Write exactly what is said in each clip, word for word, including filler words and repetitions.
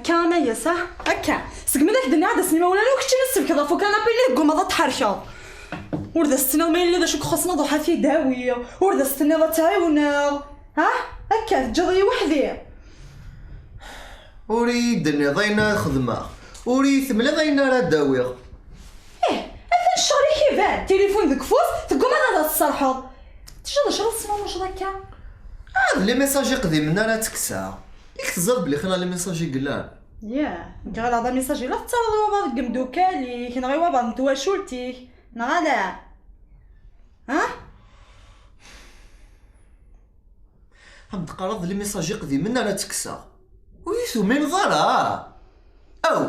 Akka, Amayas, ah? Akka. Segmi d ak-d-nniɣ ad d-asen imawlan, ur keččini ad tsellkeḍ ɣef ukanapi-nni, teggumaḍ ad tḥerkeḍ. Ur d as-tenniḍ ma yella d acu i ixuṣṣen ad ruḥeɣ ad t-id-awiɣ. Ur d as-tenniḍ ad tt-ɛiwneɣ. Ha? Akka, teǧǧiḍ-iyi weḥd-i? Ur iyi-d-tenniḍ ayen ara xedmeɣ. Ur iyi-temliḍ ayen ara d-awiɣ. Ih, atan ccɣel-ik iban. Tilifun deg ufus, teggumaḍ ad as-tserrḥeḍ. Teǧǧiḍ acu ara tesnunuceḍ akka? Ah, d les messages iqdimen ara ttekkseɣ. Yak teẓriḍ belli xilla les messages i yellan. Yah, nekk ɣileɣ d amisaj i la tettaruḍ i wabaḍ deg imeddukal-ik, neɣ i wabaḍ n twacult-ik, neɣ ala? Ha? Am d-qqareḍ les messages iqdimen ara ttekkseɣ. Ur yi-tumineḍ ara! Aw!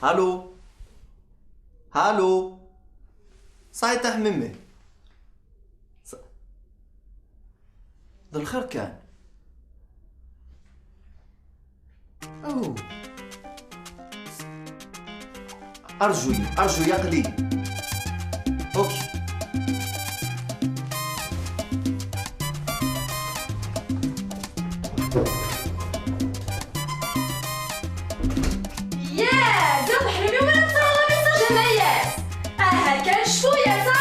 Allô? Allô? Saɛid a Ḥmimi. Sa-, d lxir kan. Oh. Arju-yi, arju-yi, aql-i. Ok. Yah! Ziɣ d Ḥmimi win ara tettaruḍ amisaj, Amayas! Aha kan cfu-yas, ah!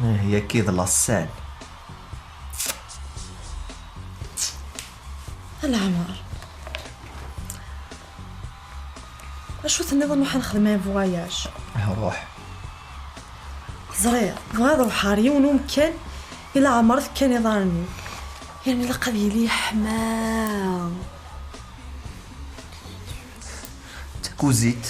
Ah, yaki d la scène. A Leɛmer, acu tenniḍ ad nruḥ ad nexdem un voyage? Ah, ruḥ. Ẓriɣ, bɣiɣ ad ruḥeɣ ɣer yiwen umkan i leɛmer tekkan iḍarren-iw. Yerna ilaq ad yili yeḥma. Takuzit.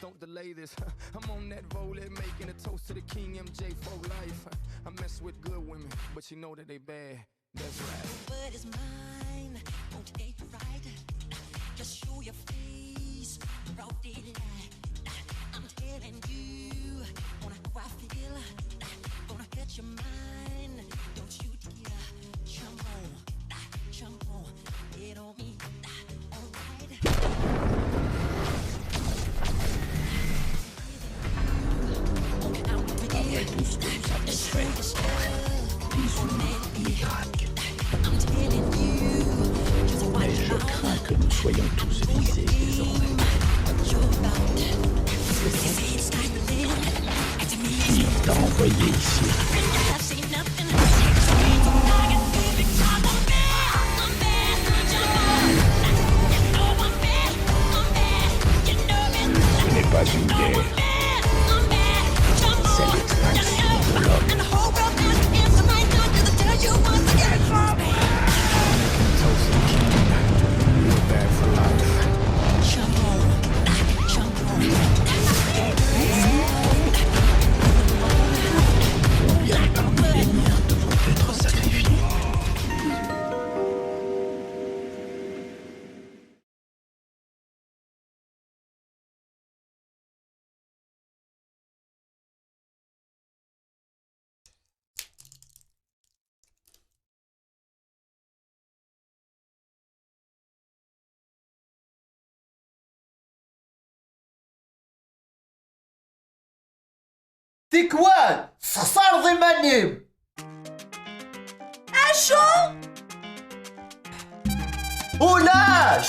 Don't delay this. I'm on that roll, making a toast to the king, M J for life. I mess with good women, but you know that they bad. That's right. What is mine won't take right. Just show your face, broad daylight. I'm telling you, gonna how I feel. Gonna hurt your mind. Don't you dare jump on, jump on, get on me. Alright. Mais je crains que nous soyons tous visés désormais. Qui t'a envoyé ici ? Ce n'est pas une guerre. C'est l'extinction de l'homme. Chosen king, you're bad for life. Combien parmi les miens devront être sacrifiés ? Tikwal tessexsareḍ iman-im. Acu? Ulac!